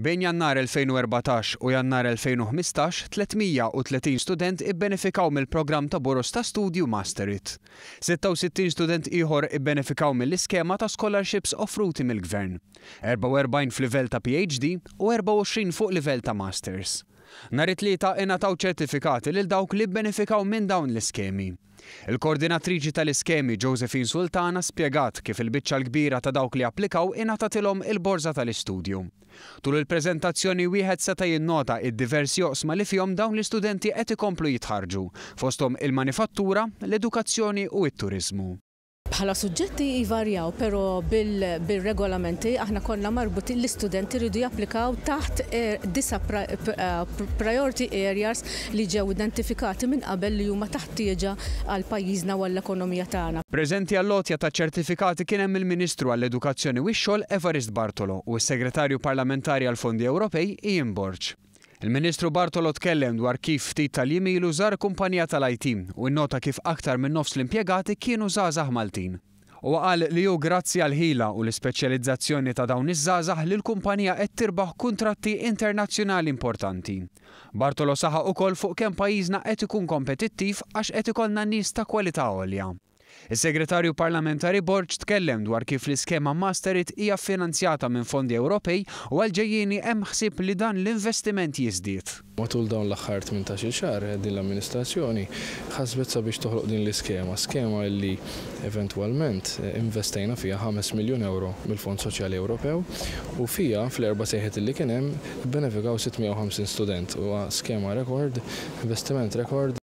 Bejn Jannar 2014 u Jannar 2015, 330 student ibbenefikaw mill-programm ta' boroż ta' studju Master It. 66 student ieħor ibbenefikaw mill-iskema ta' scholarships offruti mill-Gvern. 44 f'livell ta' PhD u 24 fuq livell ta' Masters. Nhar it-Tlieta ingħataw ċertifikati lil dawk li bbenefikaw minn dawn l-iskemi. Il-koordinatriċi tal-iskemi Josephine Sultana spjegat kif il-biċċa l-kbira ta' dawk li applikaw ingħatatilhom il-borża tal-istudju. Tul il-preżentazzjoni wieħed seta' jinnota id-diversi oqsma li fihom dawn l-istudenti qed ikomplu jitħarrġu, fosthom il-manifattura, l-edukazzjoni u t-turiżmu. Bħala suġġetti jvarjaw, però bil-regolamenti aħna konna marbutin l-istudenti rridu japplikaw taħt disa' priority areas li ġew identifikati minn qabel li huma taħtieġa għal pajjiżna u għall-ekonomija tagħna. Preżenti għall-għotja ta' ċertifikati kien hemm il-Ministru għall-Edukazzjoni u x-Xogħol Evarist Bartolo u s-Segretarju Parlamentari għall-Fondi Ewropej Ian Borg. Il-Ministru Bartolo tkellem dwar kif ftit tal-jiem ilu żar kumpanija tal-IT u nnota kif aktar minn nofs l-impjegati kienu żgħażagħ Maltin. Huwa qal li hu grazzi għall-ħila u l-ispeċjalizzazzjoni ta' dawn iż-żgħażagħ li l-kumpanija qed tirbaħ kuntratti internazzjonali importanti. Bartolo saħaq ukoll fuq kemm pajjiżna qed ikun kompetittiv għax qed ikollna nies ta' kwalità għolja. Is-Segretarju Parlamentari Borg tkellem dwar kif l-iskema Master It hija ffinanzjata minn fondi Ewropej u għall-ġejjieni hemm ħsieb li dan l-investiment jiżdied. Matul dawn l-aħħar 18-il xahar din l-amministrazzjoni ħasbet sabiex toħloq din l-iskema, skema li eventwalment investejna fiha 5 miljun ewro mill-Fond Soċjali Ewropew u fiha fl-erba' sejħiet li kien hemm ibbenefikaw 650 student. Huwa skema rekord, investiment rekord.